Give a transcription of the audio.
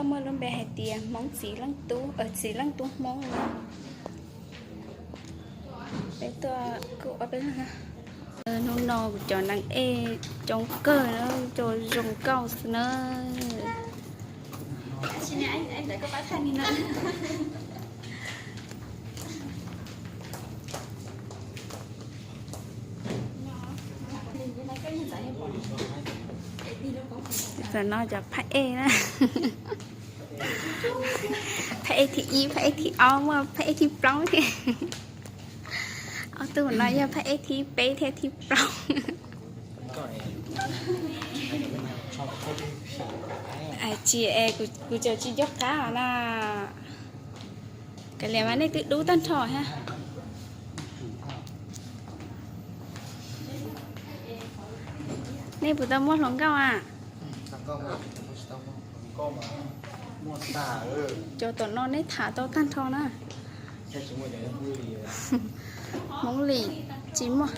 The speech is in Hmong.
Muaj lub npe hais tias Hmoob txiv leej tub, txiv leej tub Hmoob no. Peb tuaj kuj ob peb leeg. Hnub no kuv cov neeg ej coob kawg na, coob zoo nkauj xwb na. Tam no cov phab ej na, phab ej thib ib, phab ej thib ob, muaj phab ej thib plaub thiab. Ob tug no yog phab ej thib peb thiab thib plaub. Tsis, kuv tseem tsis nco qab os na. Kav liam mas nej twb dub tag nrho thiab. Nej puas tau muaj hluas nkauj a? Cov tom no neb tham tau tag nrho na. Hmoob Lis tsis muaj.